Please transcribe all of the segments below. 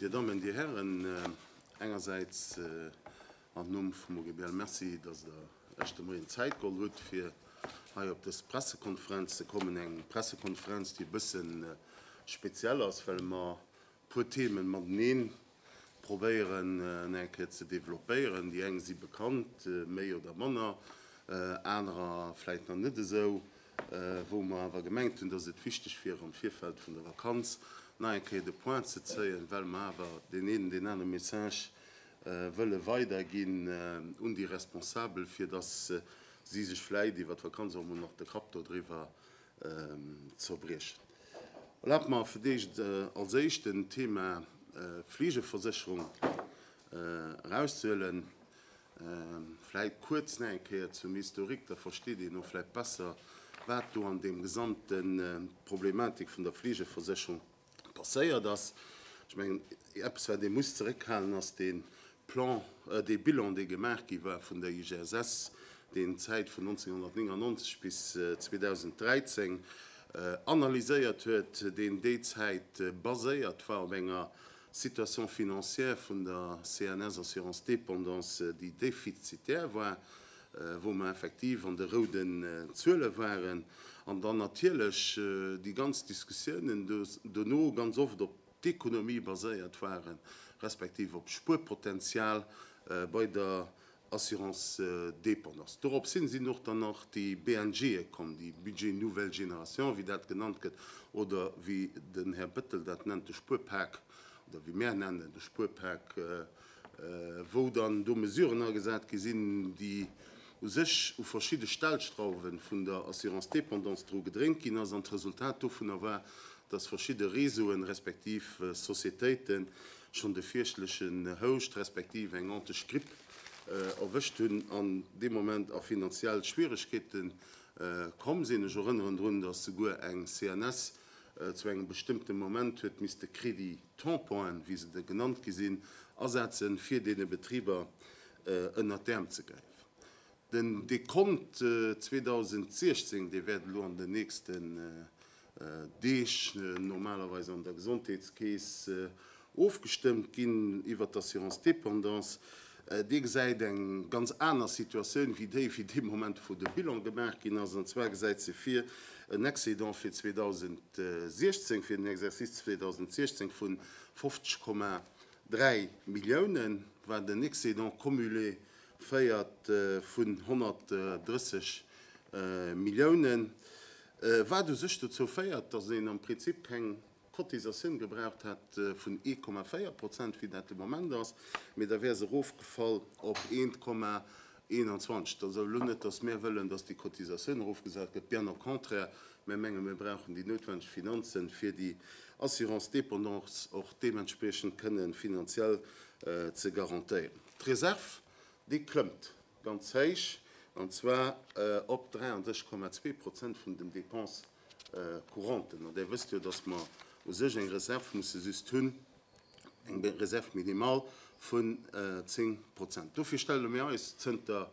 Dir Dammen, Dir Hären, engersäits am Numm vum OGBL Merci, datt Der Iech de Moien Zäit geholl hutt, fir hei op dës Pressekonferenz ze kommen. Eng Pressekonferenz, déi e bësse speziell ass, well mer e puer Themen matenee probéieren eng Kéier ze developpéieren. Déi eng si bekannt, méi oder manner, anerer vläicht nach net esou. wou mer awer gemengt hunn, dass et wichteg wier, am Virfeld vun der Vakanz nach eng Kéier de Point ze zéien, well mer awer deen een, deen anere Message wëlle weiderginn un déi Responsabel, fir dass si sech vläicht iwwer d'Vakanz och emol nach de Kapp dodriwwer zerbriechen. Erlaabt mer fir d'éischt als éischt den Thema Fleegeversécherung erauszehuelen. Vläit kuerz nach eng Kéier zum Historique, da versteet een och vläit besser, wat do an deem gesamte Problematik vun der Fleegeversécherung passéiert ass. Ech mengen, eppes, wat ee muss zeréckhalen, ass dee Plan, dee Bilan, dee gemaach gi war vun der IGSS, deen d'Zäit vun 1999 bis 2013 analyséiert huet, deen déi Zäit baséiert war op enger Situation financière vun der CNS Assurance Dépendance, déi defizitär war, wou mer effektiv an de rouden Zuele waren, an dann natierlech déi ganz Diskussiounen dono ganz oft op d'Ekonomie baséiert waren, respektiv op d'Spuerpotenzial bei der Assurance dépendance. Dorops hin sinn och dann nach déi BNGe komm, déi Budget nouvelle génération, wéi dat genannt gëtt, oder wéi den Här Bettel dat nennt, de Spuerpak, oder wéi mär nennen, de Spuerpak, wou dann do Mesuren agesat gi sinn, déi u sech u verschidde Stellschrauwe vun der Assurance dépendance dru gedréint ginn ass. An d'Resultat dovunner war, dass verschidde Réseauen respektiv Sociétéiten schonn de fierchtlechen Houscht respektiv eng antesch Gripp erwëscht hunn an dee Moment a finanziell Schwieregkeete komm sinn. Ech erënneren drun, dass souguer eng CNS zu engem bestëmmte Moment huet misste Crédit tamponen, wéi se de genannt gi sinn, asetzen, fir deene Betriber ënnert d'Äerm ze gräifen. Den Dekont 2016, dee wäert elo an den nächsten Deeg normalerweis an der Gesondheetskeess ofgestëmmt ginn iwwert d'Assurance dépendance. Dee gesäit eng ganz aner Situatioun wéi déi, wéi dee Moment, wou de Bilan gemaach ginn ass. An zwar gesäit se vir en Excédent fir 2016, fir den Exercice 2016 vu 50,3 Milliounen, wat en Excédent cumulé féiert vun 130 Milliounen. Wat u sech dozou féiert, datt een am Prinzip keng Cotisatioun gebraucht hätt vun 1,4 Prozent, wéi dat de Moment ass, mee da wär se erofgefall op 1,21. Dat ass awer elo net, datt mär wëllen, datt déi Cotisatioun erofgesat gëtt, bien au contraire, mär menge mir brauchen déi noutwendeg Finanzen, fir déi Assurance dépendance och deementspriechend kënne finanziell ze garantéieren. D'Reserv, déi klëmmt. Ganz héich, an zwar op 33,2 Prozent vun den Dépenses courantes. An Där wësst jo, dass mer u sech eng Reserv musse just hunn, eng Réserve minimale vun 10 Prozent. Dofir stelle mir eis zënter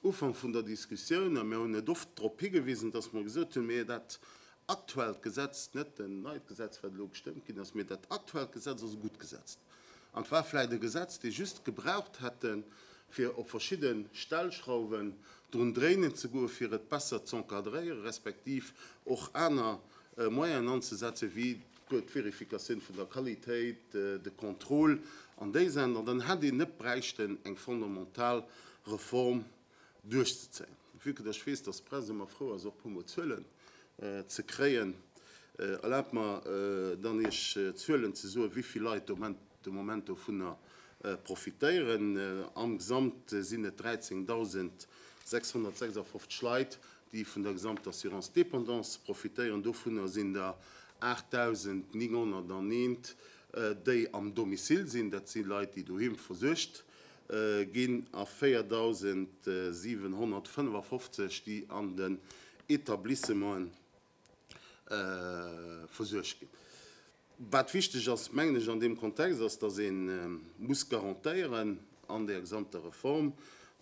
Ufank vun der Diskussioun, a mir hunn et oft drop higewisen, dass mer gesot hunn, mee dat aktuellt Gesetz, net dat neit Gesetz, wat elo gestëmmt ginn ass, mee dat aktuellt Gesetz ass e gutt Gesetz. An et war vläicht e Gesetz, dee just gebraucht hätte fir op verschidde Stellschrauwen drun dréinen ze goen, fir et besser z'encadréieren, respektiv och aner Moyenen anzesetzen, wéi d'Vérificatioun vun der Qualitéit, de Contrôle an déi Saachen. An dann hätt een net bräichten eng fondamental Reform duerchzezéien. Vue que dass ech weess, dass d'Press ëmmer frou ass, och e puermol Zuelen ze kréien, erlaabt mer dann Iech Zuelen ze soen, wéi vill Leit de Moment dovunner profitéieren. Am Gesamt sinn et 13.656 Leit, déi vun der gesamter Assurance dépendance profitéieren. Dovunner sinn der 8.901, déi am Domicile sinn, dat si Leit, déi doheem versuergt ginn, a 4.755, déi an den Etablissementen versuergt ginn. Wat wichteg ass, mengen ech, an deem Kontext ass, dass ee muss garantéieren an där gesamter Reform,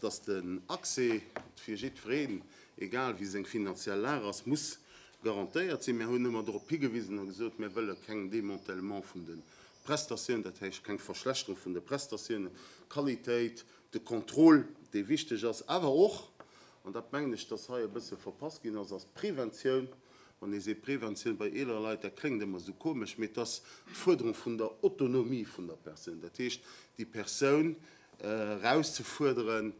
dass den Accès fir jiddwereen, egal wéi seng finanziell Lag ass, muss garantéiert sinn. Mir hunn ëmmer drop higewisen a gesot, mir wëlle keng Démantèlement vun de. Prestatioun, dat heescht keng Verschlechterung vun de Prestatiounen, d'Qualitéit, de Contrôle, dee wichteg ass, awer och, an dat mengen ech, dass hei e bësse verpasst ginn ass, ass d'Preventioun. Wann ee seet Preventioun bei eelere Leit, dat kléngt ëmmer esou komesch, mee et ass d'Fuerderung vun der Autonomie vun der Persoun, dat heescht déi Persoun erauszefuerderen,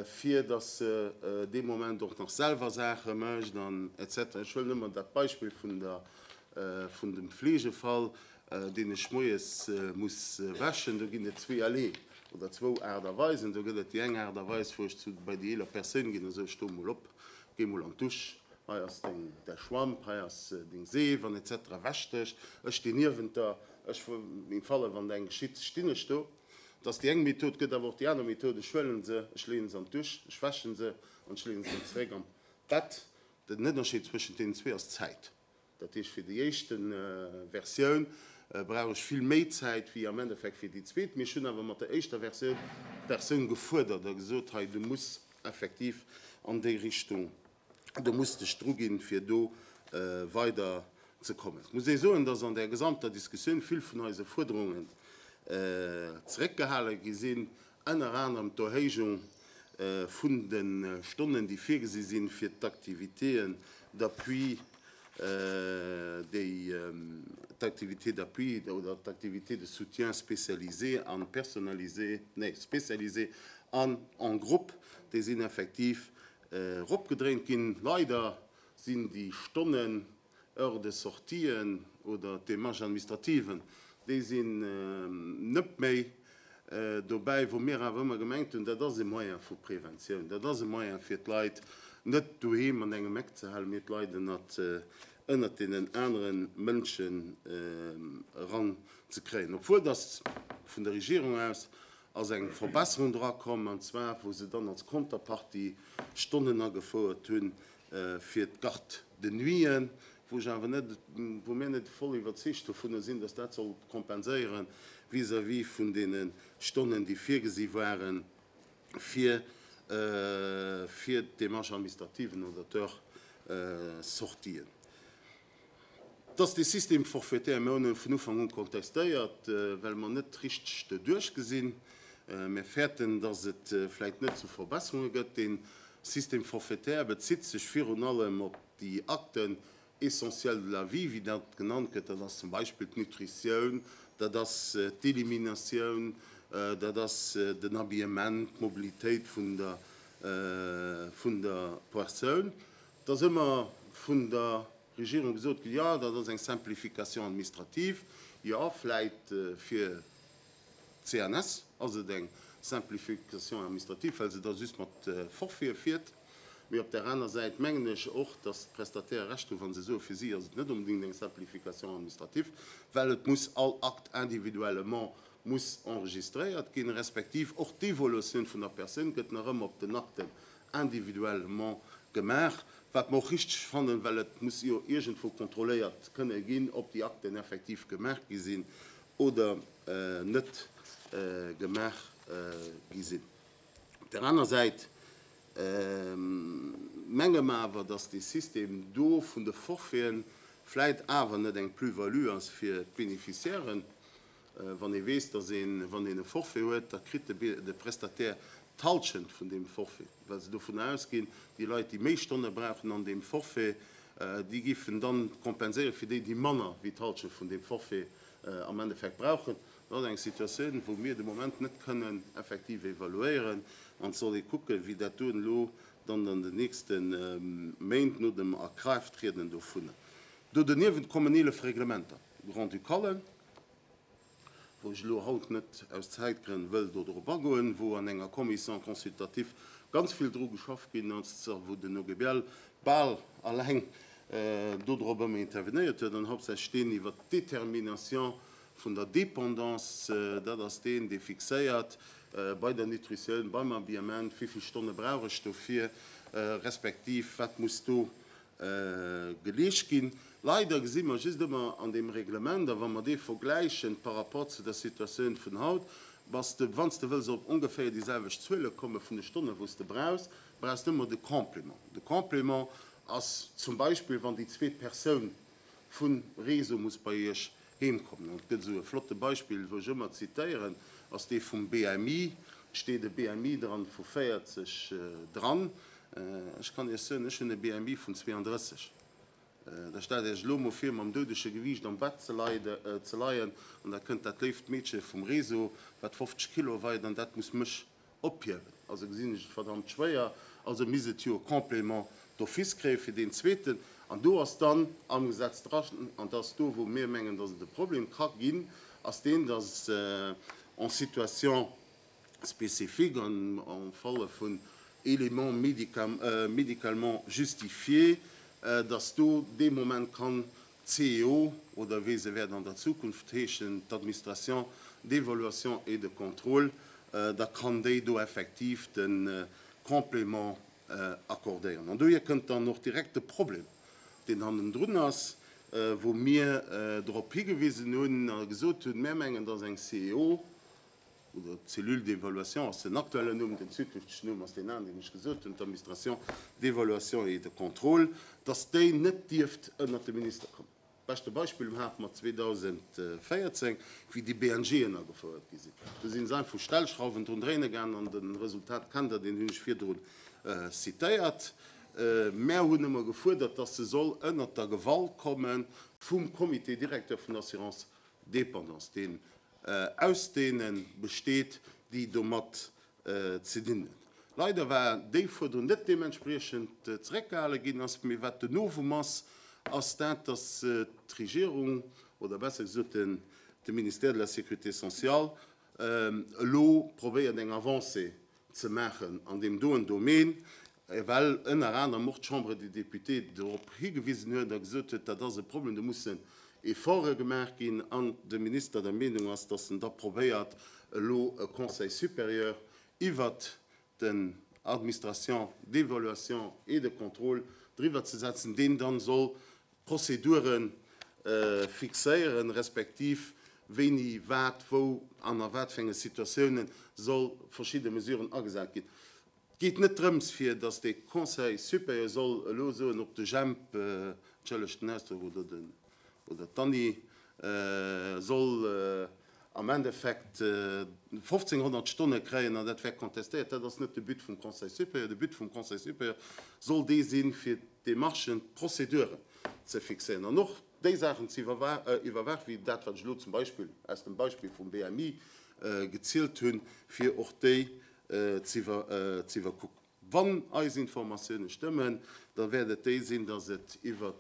fir dass se dee Moment och nach selwer Saache mécht an et cetera. Ech huelen ëmmer dat Beispill vun der, vun dem Fleegefall, deen ech moies muss wäschen. Do ginn et zweeërlee oder zwou Aart a Weisen. Do gëtt et déi eng Aart a Weis, wou ech zu, bei déi eeler Persoun ginn a soe, Sto mol op, géi mol an d'Dusch, hei ass deng, däi Schwamp, hei ass deng Seef an et cetera, wäsch dech, ech stinn niewent der, ech, im Falle wann der eng geschitt, stinn ech do. Et ass déi eng Method, et gëtt awer och déi aner Method, ech huelen se, ech leeën se an d'Dusch, ech wäschen se an ech leeën se erëm zeréck an d'Bett. Den Ënnerscheed zwëschent deenen zwee ass d'Zäit. Dat heescht, fir déi éischte Versioun brauch ech vill méi Zäit wéi am Endeffekt fir déi zweet. Mee ech hunn awer mat der éischter Versioun d'Persoun gefuerdert a gesot, hei du muss effektiv an déi Richtung Do muss dech dru ginn, fir do weider ze kommen. Et muss ee soen, dass an där gesamter Diskussioun vill vun eise Fuerderungen zeréckgehale gi sinn, ënner anerem d'Erhéijung vun de Stonnen, déi virgesi sinn, fir d'Activitéen d'appui, déi d'Activités d'appui oder d'Activités de soutien spécialisées a personnalisées, nee, spécialisées an en groupe, déi sinn effektiv Eropgedréint ginn. Leider sinn déi Stonnen, Heures de sortien oder d'Démarches administratives, déi sinn net méi dobäi, wou mir awer ëmmer gemengt hunn, dat ass e Moyen vu Preventioun, dat ass e Moyen fir d'Leit net doheem an engem Eck ze halen, mee d'Leit ënnert ënnert deenen anere Mënschen eran ze kréien. Obwuel datt vun der Regierung aus ass eng Verbesserung dra komm, an zwar wou se dann als Konterpartie Stonnen agefouert hu fir d'Garde de nuiten, wou ech awer net, wou mir net voll iwwerzeegt dovunner sinn, dass dat soll kompenséiere vis-à-vis vun deene Stonnen, déi virgesi ware fir fir d'Démarches administrativen oder d'Heures-sortien. Dass dee Système forfaitaire, mir hunn e vun Ufank un contestéiert, well mer net richteg doduerch gesinn. Mir fäerten, dass et vläicht net zu Verbesserunge gëtt. Dee Système forfaitaire bezitt sech virun allem op déi Actes essentiels de la vie, wéi dat genannt gëtt. Dat ass zum Beispill d'Nutritioun, dat ass d'Eliminatioun, dat ass den Habillement, d'Mobilitéit vun der, vun der Persoun. Et ass ëmmer vun der Regierung gesot ginn, jo, dat ass eng Simplification administrative. Jo, vläit fir d'CNS ass et eng Simplification administrative, well se da just mat Forfaite fiert. Mee op där aner Säit mengen ech och, datt d'Prestataire Recht hunn, wa se soen, fir si ass et net onbedéngt eng Simplification administrative, well et muss all Acte individuellement muss enregistréiert ginn, respektiv och d'Evoluatioun vun der Persoun gëtt nach ëmmer op den Akten individuellement gemaach, wat mer och richteg fannen, well et muss jo iergendwou kontrolléiert kënne ginn, ob déi Akten effektiv gemaach gi sinn oder net gemaach gi sinn. Op där aner Säit menge mer awer, dass dee System do vun de Forfaiten vläit awer net eng Plus-value ass fir d'Beneficiairen. Wann ee weess, dass een, wann een e Forfait huet, da kritt de Prestataire d'Halschent vun deem Forfait, well se dovunner ausginn, déi Leit, déi méi Stonne brauchen an deem Forfait, déi géifen dann kompenséieren fir déi, déi manner wéi d'Halschent vun deem Forfait am Endeffekt brauchen. Dat ass eng Situatioun, wou mir de Moment net kënnen effektiv evaluéieren. An et soll ee kucken, wéi dat doen elo dann an den nächste Méint no dem A-Kraaft-Trieden dovunner. Do doniewent kommen 11 Reglementer grand-ducallen, wou ech elo haut net aus Zäitgrënn wëll do drop agoen, wou an enger Commission consultative ganz vill dru geschafft ginn ass a wou den OGBL bal alleng do drop ëmmer intervenéiert huet, an hauptsächlech deen iwwert d'Détermination vun der Dépendance, dat ass deen, dee fixéiert bei der Nutritioun, beim Habillement, wéi vill Stonne brauch ech dofir, respektiv wat muss do geleescht ginn. Leider gesi mer just ëmmer an deem Reglement, a wa mer dee vergläichen par rapport zu der Situatioun vun haut, bass de, wann s de wëlls op ongeféier déi selwecht Zuele komme vun de Stonnen, wou s de brauchs, brauchs de ëmmer de Complément. De Complément ass zum Beispill, wann déi zweet Persoun vu Réseau muss bei Iech. Heem kommen. An et gëtt esou e flotte Beispill, wou ech ëmmer zitéieren, ass dee vum BMI. Et steet e BMI dran vu 40 dran. Ech kann Iech soen, ech hunn e BMI vun 32. Da stellt Iech elo mol vir, mam doudege Gewiicht am Bett ze leien, an da kënnt dat léift Meedche vum Réseau, wat 50 Kilo weit, an dat muss mech Ophiewen. Also gesinn ech et verdammt schwéier. Also misst et jo e Complément d'office kréien fir deen zweeten. An do ass dann am Gesetz dra, an dat ass do wou mir mengen, dass et e Problem ka ginn, ass deen, dass en situation spécifique, en falle vun Éléments médicalement justifiés, dass do dee Moment kann d'CEO, oder wéi se wäert an der Zukunft heeschen, d'Administration d'évaluation et de contrôle, da kann déi do effektiv de Complément accordéieren. An dohier kënnt dann och direkt de Problem, deen hannendrun ass, wou mir drop higewisen hunn a gesot hunn, Mär mengen, dass eng CEO, oder d'Cellule d'évaluation ass den aktuellen Numm, den zukünftegen Numm ass deen aneren, deen ech gesot hunn, d'Administration d'évaluation et de contrôle, dass déi net dierft ënnert de Minister kommen. Beschte Beispill hate mer 2014, wéi déi BNGen agefouert gi sinn. Do si se einfach Stellschrauwen drun dréine gaangen an de Resultat kennt Der, deen hunn ech virdru citéiert. Mär hunn ëmmer gefuerdert, dass se soll ënnert der Gewalt komme vum Comité directeur vun der Assurance dépendance, deen aus deene besteet, déi domat ze dinn hunn. Leider war déi Fuerderung net deementspriechend zeréckgehale ginn ass. Mee wat den Novum ass, ass dat, dass d'Regierung, oder besser gesot de Ministère de la Sécurité sociale, elo probéiert eng Avancée ze maachen an deem doen Domaine, well ënner anerem och d'Chambre des Députés dorop higewisen huet a gesot huet, dat ass e Problem, do mussen Efforte gemaach ginn, an de Minister der Meenung ass, dass en da probéiert elo e Conseil supérieur iwwert den Administration d'évaluation et de contrôle driwwer ze setzen, deen dann soll Prozedure fixéieren, respektiv wéini, wat, wou an a wat fir enge Situatioune soll verschidde Mesuren agesat ginn. Et geet net drëms, fir datt dee Conseil supérieur soll elo soen, ob de Jemp, entschëllegt den Ausdrock, oder den, oder d'Anni soll am Endeffekt 1.500 Stonne kréien an dat wär contestéiert. Dat ass net de But vum Conseil supérieur. De But vum Conseil supérieur soll dee sinn, fir d'Démarchen, d'Prozeduren ze fixéieren an och déi Saachen ze iwwerwaachen, wéi dat, wat ech elo zum Beispill aus dem Beispill vum BMI gezielt hunn, fir och déi ze iwwerkucken. Wann eis Informatioune stëmmen, da wäert et déi sinn, datt et iwwer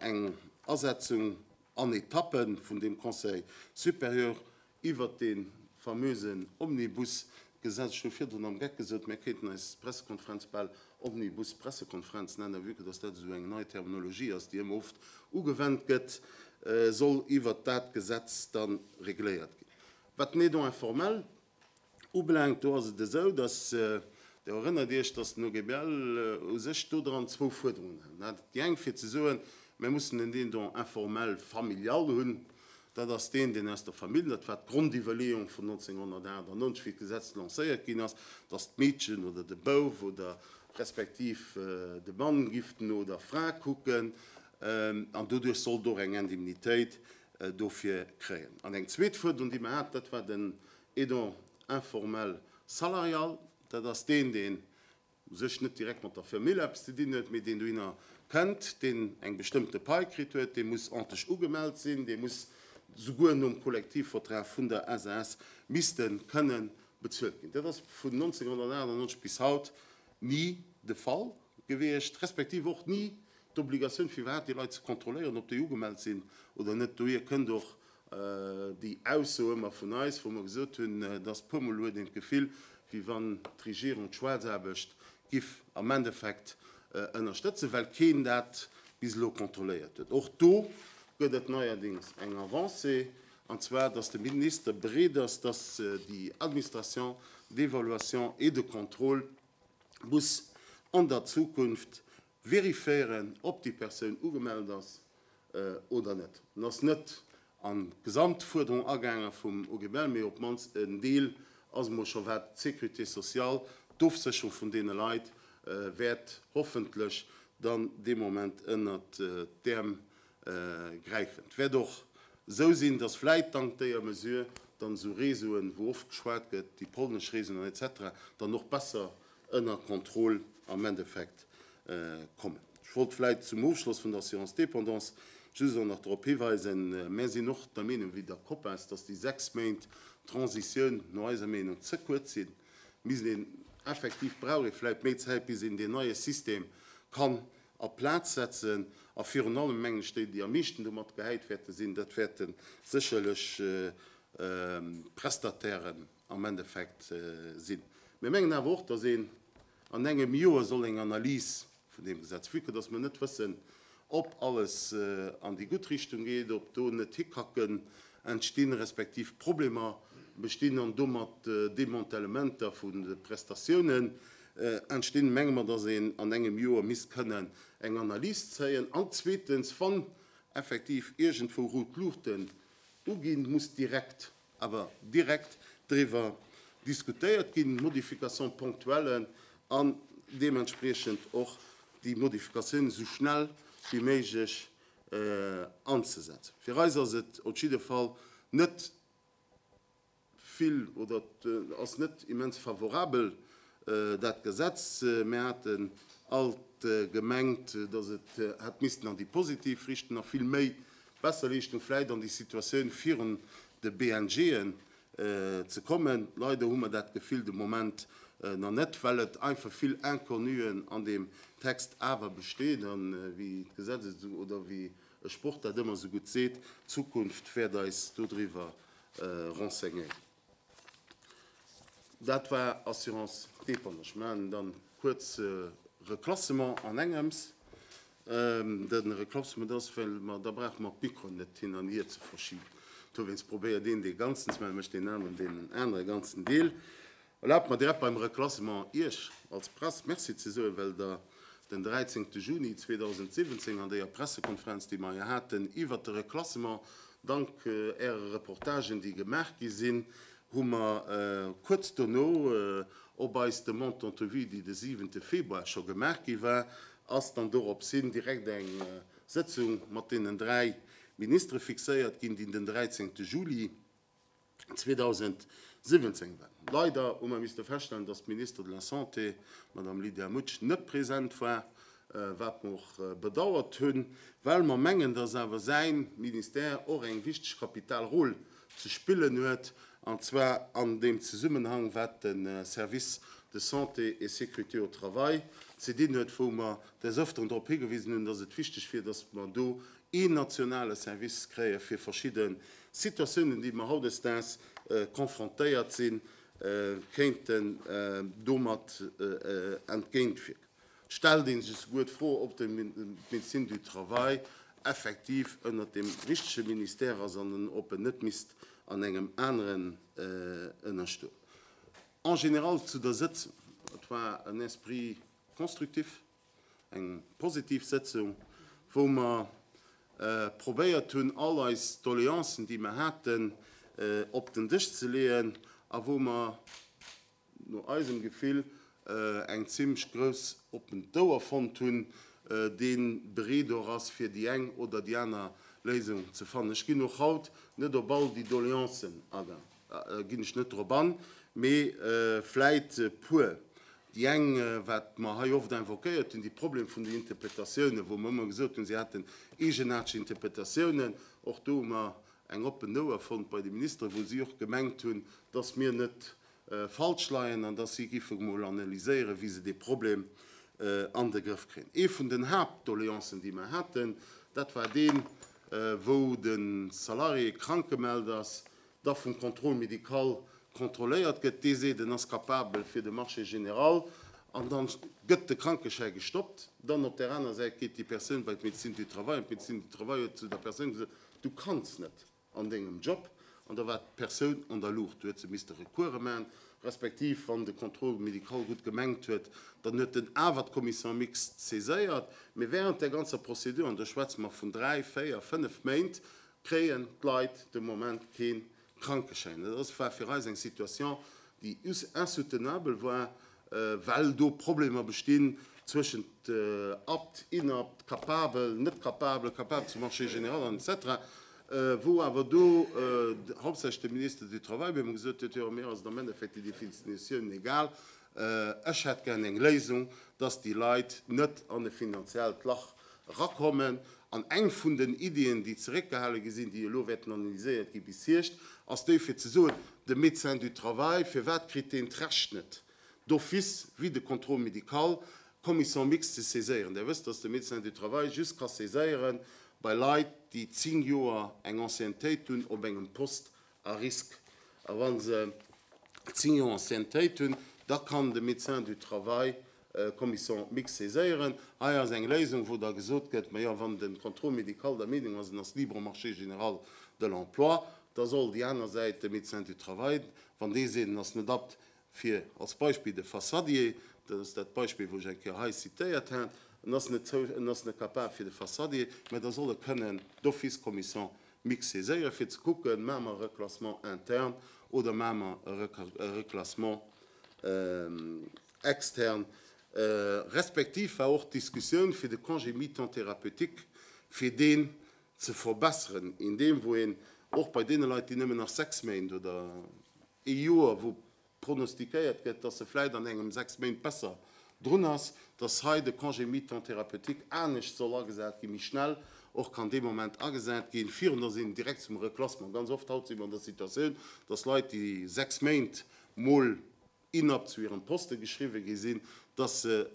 eng Asetzung an Etappe vun deem Conseil supérieur iwwert dee famösen Omnibus-Gesetz, ech hu virdrun am Geck gesot, mir kéinten eis Pressekonferenz bal Omnibus-Pressekonferenz nennen, vue que datt dat esou eng nei Terminologie ass, déi ëmmer oft ugewennt gëtt, soll iwwert dat Gesetz da regléiert ginn. Wat den Aidant informel ubelaangt, do ass et esou, dass, Dir erënnert Iech, dass den OGBL u sech dodran zwou Fuerderungen hat. Déi eng fir ze soen, mir mussen en Aidant informel familial hunn, dat ass deen, deen aus der Famill, dat war d'Grondiwwerleeung vun 1998, wéi d'Gesetz lancéiert ginn ass, dass d'Meedchen oder de Bouf oder respektiv de Mann giff no der Fra kucken an doduerch sollt och eng Indemnitéit dofir kréien. An eng zweet Fuerderung, déi mer haten, dat war den Aidant informel salarial, dat ass deen, deen u sech net direkt mat der Famill eppes ze dinn huet, mee deen dohinner kënnt, deen eng bestëmmte Pai kritt huet, dee muss antlech ugemellt sinn, dee muss souguer nom Kollektivvertrag vun der SAS misste kënne bezuelt ginn. Dat ass vun 1998 bis haut ni de Fall gewiescht, respektiv och ni d'Obligatioun fir iwwerhaapt déi Leit ze kontrolléieren, ob déi ugemellt sinn oder net. Dohier kënnt och déi Ausso ëmmer vun eis, wou mer gesot hunn, dass puermol huet een d'Gefill, wéi wann d'Regierung d'Schwaarzaarbecht giff am Endeffekt ënnerstëtzen, well keen dat bis elo kontrolléiert huet. Och do gëtt et neierdings eng Avancée, an zwar dass de Minister bereet ass, dass déi Administration d'évaluation et de contrôle muss an der Zukunft Vérifiéieren, ob déi Persoun ugemellt ass oder net. En ass net an d'Gesamtfuerderung agaange vum OGBL, mee op d'mannst en Deel ass emol scho wat d'Sécurité sociale, d'Ofsécherung vun deene Leit wäert hoffentlech dann dee Moment ënnert d'Äerm gräifen. Et wäert och. esou sinn, dass vläit dank déier Mesure dann esou Réseauen, wou oft geschwat gëtt, déi polnesch Réseauen an et cetera, dann och besser ënner Contrôle am Endeffekt kommen. Ech wollt vläit zum Ofschloss vun der Assurance dépendance just och nach drop hiweisen, Mär sinn och der Meenung wéi der COPAS, dass déi 6 Méint Transitioun no eiser Meenung ze kuerz sinn. Misst een effektiv, brauch ee vläit méi Zäit, bis een deen neie System kann a Plaz setzen. A virun allem, mengen ech, déi, déi am meeschten domat gehäit wäerte sinn, dat wäerte sécherlech d'Prestatairen am Endeffekt sinn. Mir mengen awer och, dass een an engem Joer soll eng Analys vun deem Gesetz, vue que dass mer net wëssen, ob alles an déi gutt Richtung geet, ob do net Hickhacken entstinn, respektiv Problemer bestinn an domat Demantelementer vu Prestatiounen entstinn, menge mer, dass een an engem Joer misst kënnen eng Analys zéien. An zweetens, wann effektiv iergendwou rout Luuchten uginn, muss direkt awer direkt driwwer diskutéiert ginn, Modifications ponctuelles an deementspriechend och déi Modifikatiounen esou schnell wéi méiglech anzesetzen. Fir eis ass et op jidde Fall net vill oder ass net immens favorabel dat Gesetz. Mir haten alt gemengt, datt et hätt missten an déi positiv Richtung, nach vill méi besser Richtung, vläicht an déi Situatioun virun de BNGen ze kommen. Leider hu mer dat Gefill de Moment nach net, well et einfach vill Inconnuen an deem Text awer besteet. A wéi d'Gesetz et esou, oder wéi e Sproch dat ëmmer esou gutt seet, D'Zukunft wäert eis dodriwwer renseignéieren. Dat war Assurance dépendance. Ech maachen dann kuerz Reklassement an engems. De Reklassement ass, well mer, da brauche mer d'Mikroen net hin an hier ze verschiben. Dowéinst probéiert een dee ganzen ze maachen, mécht deen aneren deen anere ganzen Deel. Erlaabt mer direkt beim Reklassement Iech als Press Merci ze soen, well Der den 13 Juni 2017 an déier Pressekonferenz, déi mer hei haten iwwert de Reklassement, dank Äre Reportagen, déi gemaach gi sinn, hu mer kuerz dono op eis Demande d'entrevue, déi de 7 Februar scho gemaach gi war, ass dann dorops hin direkt eng Sëtzung mat deenen 3 Ministere fixéiert ginn, déi den 13 Juli 2017 war. Leider hu mer misste feststellen, dass d'Ministre de la Santé, d'Madame Lydia Mutsch, net present war, wat mer och bedauert hunn, well mer mengen, dass awer säi Ministère och eng wichteg kapital Rôle ze spillen huet, an zwar an deem Zesummenhang, wat de Service de santé et sécurité au travail ze dinn huet, wou mer des Öfteren drop higewisen hunn, dass et wichteg wier, dass mer do een nationale Service kréie fir verschidde Situatiounen, déi mer hautdesdaags confrontéiert sinn, kéinten domat entgéintwierken. Et stellt ee sech souguer d'Fro, ob d'Médecine du travail effektiv ënnert deem richtege Ministère ass an ob en net misst an engem aneren ënnerstoen. En général zu der Sëtzung, Et war en Esprit constructif. Eng positiv Sëtzung, wou mer probéiert hunn, all eis Doleancen, déi mer haten, op den Dësch ze leeën a wou mer no eisem Gefill eng zimlech grouss oppen Douer fonnt hunn, dee bereet och ass, fir déi eng oder déi aner Léisung ze fannen. Ech ginn och haut net op all déi Doleancen agaan. Ginn ech net drop an, mee vläit e puer. Déi eng, wat mer hei oft invoquéiert hunn, déi Problem vun den Interpretatiounen, wou mer ëmmer gesot hunn, si hätten eegenaarteg Interpretatiounen. Och do hu mer eng oppen Ouer fonnt bei de Ministeren, wou si och gemengt hunn, dass mir net falsch leien an dass si géife mol analyséieren, wéi se dee Problem an de Grëff kréien. Ee vun den Haaptdoleancen, déi mer haten, dat war deen, wou de Salarié krank gemellt ass, da vum Contrôle médical kontrolléiert gëtt, dee seet, en ass capabel fir de Marché général, an da gëtt de Krankeschäi gestoppt. Dann op där aner Säit geet déi Persoun bei d'Médecine du travail, an d'Médecine du travail huet zu der Persoun gesot, du kanns net an dengem Job, an da war d'Persoun an der Luucht, du huet se misste Recourse maachen, respektiv wann de Contrôle médical gutt gemengt huet, dann huet en awer d'Commission mixte saiséiert. Mee während där ganzer Procédure, an do schwätze mer vun dräi, véier, fënnef Méint, kréien d'Leit de Moment kee Krankeschäin. Dat ass, war fir eis eng Situation, déi insoutenabel war, well do Problemer bestinn zwëschent apte, inapte, capabel, net capabel, capabel zum Marché général an et cetera. Wou awer do hauptsächlech de Ministre du Travail bei mir gesot huet, jo, mir ass et am Endeffekt déi Definitioun egal, ech hätt gär eng Léisung, dass déi Leit net an e finanziellt Lach erakommen. An eng vun den Iddien, déi zeréckgehale gi sinn, déi elo wäerten analyséiert gi bis Hierscht, ass déi fir ze soen, de Médecin du travail, firwat kritt deen d'Recht net d'office wéi de Contrôle médical d'Commission mixte ze saiséieren? Der wësst, dass de Médecin du travail just ka saiséiere bei Leit, déi 10 Joer eng Anciennetéit hunn op engem Poste à risque. A wa se 10 Joer Anciennetéit hunn, da kann de Médecin du travail d'Commission mixte saiséieren. Hei ass eng Léisung, wou da gesot gëtt, Majo, wann de Contrôle médical der Meenung ass, en ass libre au marché général de l'emploi, da soll déi aner Säit, de Médecin du travail, wann dee seet, en ass net apte fir als Beispill de Fassadier, dat ass dat Beispill, wou ech eng Kéier hei zitéiert hat, en ass net zou, en ass net capabel fir de Fassadier, mä da soll e kënnen d'office d'Commission mixte saiséieren, fir ze kucken, maache mer e Reclassement interne oder maache mer e Reclassement externe. Respektiv war och d'Diskussioun fir de Congé mi-temps thérapeutique, fir deen ze verbesseren, in deem wou een och bei deene Leit, déi nëmmen nach 6 Méint oder ee Joer, wou pronostiquéiert gëtt, dass e vläit an engem 6 Méint besser drun ass, dass hei de Congé mi-temps thérapeutique anescht soll agesat ginn, méi schnell och kann dee Moment agesat ginn, virun dass een direkt zum Reclassement. Ganz oft haut si mer an der Situatioun, dass Leit, déi 6 Méint mol inapte zu hirem Poste geschriwwe gi sinn, dass se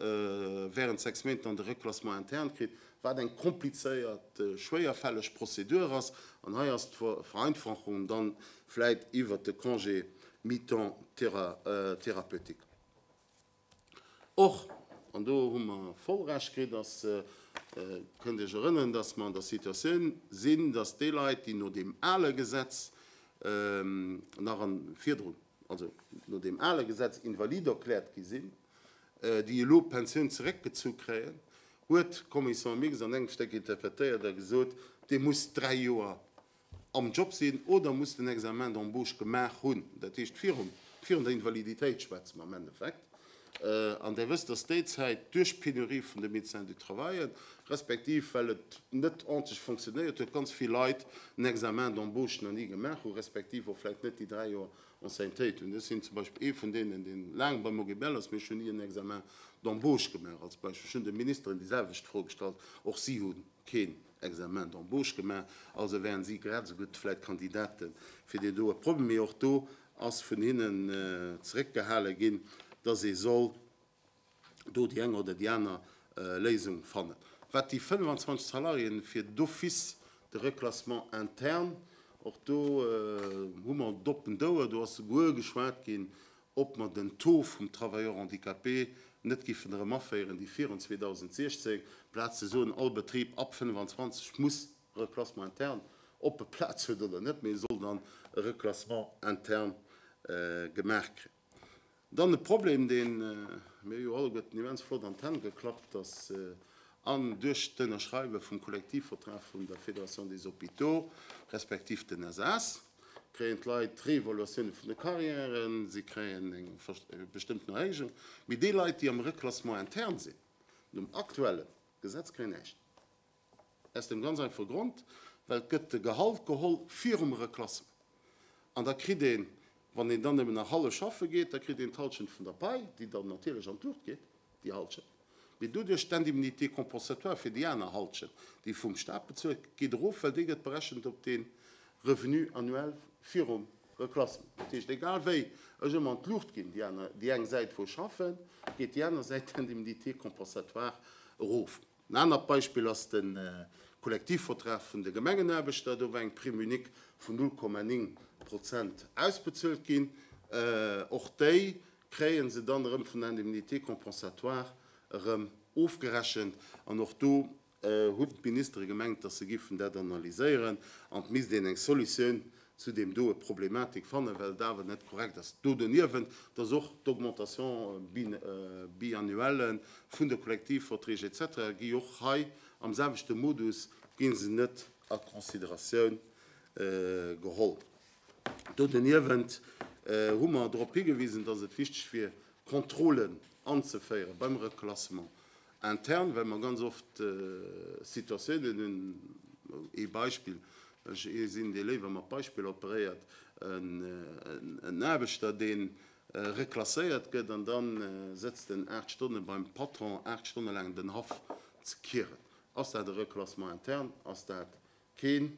während 6 Méint dann de Reclassement interne kritt, wat eng komplizéiert, schwéierfälleg Prozedur ass. An hei ass d'Vereinfachung dann vläit iwwert de Congé mi-temps thérapeutique. Och, an do hu mer voll Recht kritt, ass, kënnt Iech erënneren, dass mer an der Situatioun sinn, dass déi Leit, déi no deem ale Gesetz nach an virdrun, also no deem ale Gesetz invalide erkläert gi sinn, déi elo d'Pensioun zeréckgezu kréien, huet d'Commission mixte an engem Stéck interpretéiert a gesot, Dir musst 3 Joer am Job sinn oder musst en Examen d'embauche gemaach hunn, dat heescht virum, virun der Invaliditéit schwätze mer am Endeffekt. An Der wësst, dass déi Zäit duerch d'Penurie vun de Médecins du travail, respektiv well et net ordentlech fonctionnéiert huet, ganz vill Leit en Examen d'embauche nach ni gemaach hu respektiv och vläicht net déi 3 Joer Anciennetéit hunn. Ech sinn zum Beispill ee vun deenen, dee laang beim OGBL ass, mee ech hunn ni en Examen d'embauche gemaach als Beispill. Ech hunn de Ministeren déi selwecht Fro gestallt, och si hu keen Examen d'embauche gemaach, also wären si grad esou gutt vläit Kandidate fir deen doe Problem. Mee och do ass vun hinnen zeréckgehale ginn, dass ee soll do déi eng oder déi aner Léisung fannen. Wat déi 25 Salariéen fir d'office de reclassement interne, och do hu mer d'oppen Douer, do ass souguer geschwat ginn, ob mer den Taux vum Travailleur handicapé net giffen erëm aféieren, déi virun 2016, amplaz ze soen, all Betrib ab 25 muss e Reclassement interne, ob e Plaz huet oder net, mee e soll dann e Reclassement interne gemaach kréien. Dann e Problem, dee mir jo alleguerten immens flott an d'Hänn geklappt ass, an duerch d'Ënnerschreiwe vum Kollektivvertrag vun der Fédération des Hôpitaux respektiv den SAS, kréien d'Leit Réévaluatioune vun de Carrièren, si kréien eng bestëmmten Erhéijung, mee déi Leit, déi am Reclassement interne sinn, nom aktuelle Gesetz, kréien näischt. Aus dem ganz einfache Grond, well et gëtt de Gehalt geholl virum Reclassement. An da kritt een, wann een dann nëmmen nach hallef schaffe geet, da kritt een d'Halschent vun der Pai, déi dann natierlech an d'Luucht geet, déi Halschent. Mee doduerch d'Indemnité compensatoire fir déi aner Halschent, déi vum Staat bezuelt gëtt, geet erof, well déi gëtt berechent op de Revenu annuel virum Reclassement. Dat heescht, egal wéi ech ëmmer an d'Luucht ginn, déi aner, déi eng Säit wou ech schaffen, geet déi aner Säit d'Indemnité compensatoire erof. En anert Beispill ass de Kollektivvertrag vun de Gemengenaarbechter. Do war eng Prime unique vun 0,9 Prozent ausbezuelt ginn. Och déi kréie se dann erëm vun der Indemnité compensatoire erëm ofgerechent. An och do hunn d'Ministere gemengt, dass se géifen dat analyséieren an et misst een eng Solutioun zu deem doe Problematik fannen, well et awer net korrekt ass. Do doniewent, dass och d'Augmentation biannuelle vun de Kollektivverträg et cetera gi och hei am selwechte Modus, gi se net a Consideratioun geholl. Do doniewent hu mer drop higewisen, dass et wichteg wier, Contrôlen anzeféiere beim Reclassement interne, well mer ganz oft Situatiounen hunn, ee Beispill. Well ech ee sinn, dee léiwer mat Beispiller operéiert, en Aarbechter, dee reklasséiert gëtt an da sëtzt en 8 Stonne beim Patron, 8 Stonne laang den Haff ze kieren. Ass dat e Reclassement interne? Ass dat keen?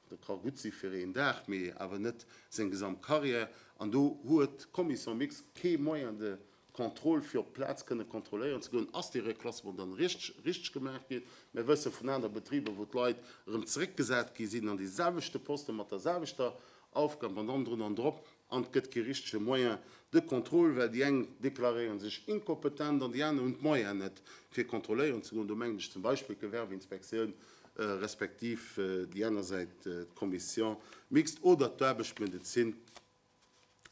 Dat ka gutt si fir een Dag, mee awer net seng gesamt Carrière. An do huet d'Commission mixte kee Moyen de contrôle fir op d'Plaz kënne kontrolléieren ze goen, ass dee Reclassement dann richteg gemaach ginn. Mir wësse vun anere Betriber, wou d'Leit erëm zeréckgesat gi sinn an dee selwechte Posten mat der selwechter Aufgab an dann drun an drop an et gëtt kee richtege Moyen de contrôle, well déi eng deklaréiere sech inkompetent an déi aner hunn d'Moyenen net fir kontrolléieren ze goen. Do mengen ech zum Beispill d'Gewerbeinspektioun respektiv déi aner Säit d'Commission mixte oder d'Aarbechtmedezin.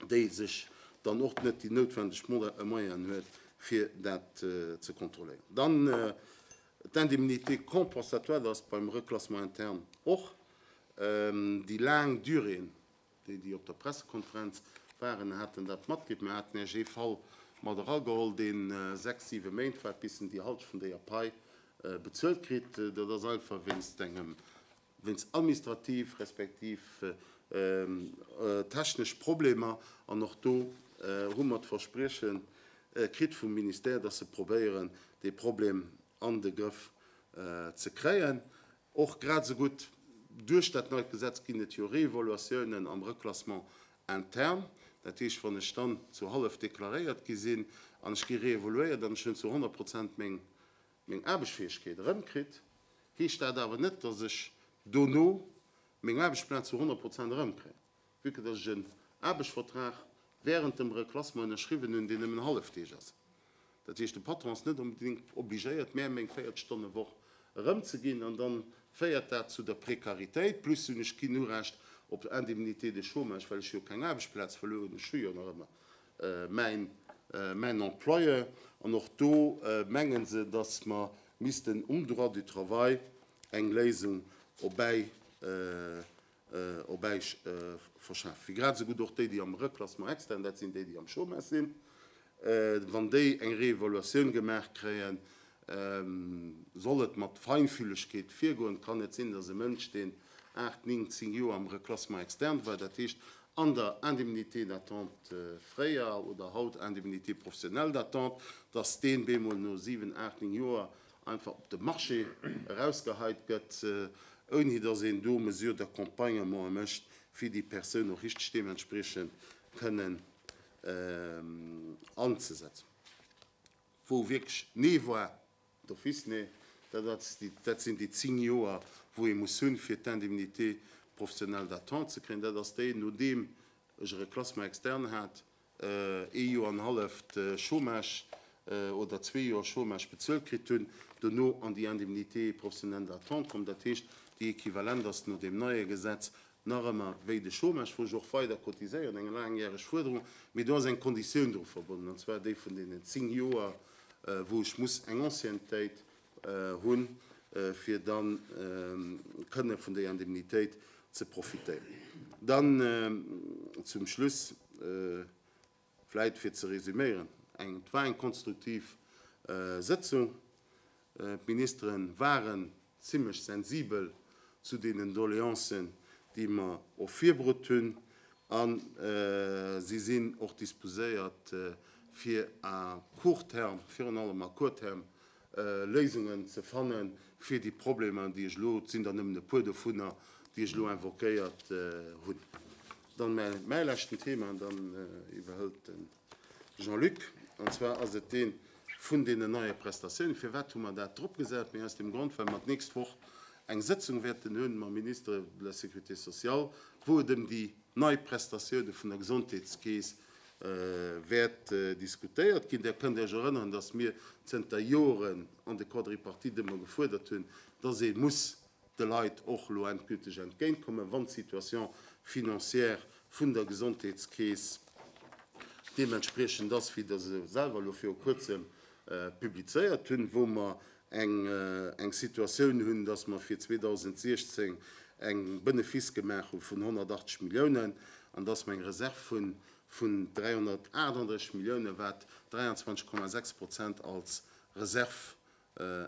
déi sech dann och net déi noutwendeg Moyenen huet, fir dat ze kontrolléieren. Dann d'Indemnité compensatoire, dat ass beim Reclassement interne och déi laang Duréen, déi, déi op der Pressekonferenz waren, haten dat matkritt. Mir haten Iech ee Fall mat erageholl, dee sechs, siwe Méint waart, bis en déi Halschent vun déier Pai bezuelt kritt. Dat ass einfach wéinst engem wéinst administrativ respektiv technesch Problemer, an och do hu mer d'Versprieche kritt vum Ministère, dass se probéieren, dee Problem an de Grëff ze kréien. Och grad esou gutt duerch dat neit Gesetz ginn et jo Réévaluatiounen am Reclassement interne. Dat heescht, wann ech dann zu hallef deklaréiert gi sinn an ech gi réévaluéiert an ech hunn zu 100 Prozent meng meng Aarbechtsfäegkeet erëmkritt, heescht dat awer net, dass ech dono meng Aarbechtsplaz zu 100 Prozent erëmkréien, vue que dass ech en Aarbechtsvertrag während dem Reclassement ënnerschriwwen hunn, deen nëmmen hallefdeeg ass. Dat heescht, de Patron ass net onbedéngt obligéiert, mär meng 40 Stonne Woch erëmzeginn an dann féiert dat zu der Prekaritéit. Plus hunn ech keen Urecht op Indemnité de chômage, well ech jo keng Aarbechtsplaz verluer hunn. Ech hu jo nach ëmmer mäin mäin Employeur, an och do menge se, datt mer missten um Droit du travail eng Léisung erbäi erbäi verschafen, wéi grad esou gutt och déi, déi am Reclassement externe, dat sinn déi, déi am Chômage sinn, wann déi eng Réévaluatioun gemaach kréien, soll et mat Feinfühlegkeet virgoen. Et kann net sinn, datt e Mënsch, deen 8, 9, 10 Joer am Reclassement externe war, dat heescht an der Indemnité d'attente fréier oder haut Indemnité professionnelle d'attente, dass deen bemol no 7, 8, 9 Joer einfach op de Marché erausgeheit gëtt, ouni dass een do Mesures d'accompagnement mécht, fir déi Persoun och richteg deementspriechend kënnen anzesetzen. Wou wierklech Nee war, D'office, nee, dat ass déi, dat sinn déi 10 Joer, wou ee muss hunn, fir d'Indemnité professionnelle d'attente ze kréien. Dat ass déi, nodeem ech e Reclassement externe hat, ee Joer an halleft Chômage oder zwee Joer Chômage bezuelt kritt hunn, dono an déi Indemnité professionnelle d'attente komm. Dat heescht, déi equivalent ass no deem neie Gesetz Nach ëmmer wéi de Chômage, wou ech och weider cotiséieren, eng laangjäreg Fuerderung, mee do ass eng Konditioun dru verbonnen, an zwar déi vun deenen 10 Joer, wou ech muss eng Anciennetéit hunn, fir da kënne vun déi Indemnitéit ze profitéieren. Dann zum Schluss. Vläit fir ze resüméieren, eng, et war eng konstruktiv Sëtzung. D'Ministere waren zimlech sensibel zu deenen Doleancen, déi mer och virbrot hunn, a si sinn och disposéiert, fir à court terme, virun allem à court terme, Léisungen ze fanne fir déi Problemer, déi ech elo, et sinn der nëmmen e puer dovunner, déi ech elo invoquéiert hunn. Dann mäi leschten Thema, an dann iwwerhëlt de Jean-Luc, an zwar ass et dee vun deenen neie Prestatiounen. Firwat hu mer dat dropgesat? Mee aus deem Grond, well mer d'nächst Woch eng Sëtzung wäerten hunn mam Ministre de la Sécurité sociale, wou et ëm déi nei Prestatioune vun der Gesondheetskeess wäert diskutéiert ginn. Där kënnt Iech erënneren, dass mir zënter Joren an de Quadripartite ëmmer gefuerdert hunn, dass ee muss de Leit och elo endgülteg entgéintkommen, wann d'Situation financière vun der Gesondheetskeess deementspriechend ass, wéi Der se selwer elo viru Kuerzem publizéiert hunn, wou mer eng Situatioun hunn, dass mer fir 2016 eng Benefice gemaach hu vun 180 Milliounen an dass mer eng Reserv hu vun 338 Milliounen, wat 23,6 Prozent als Reserv.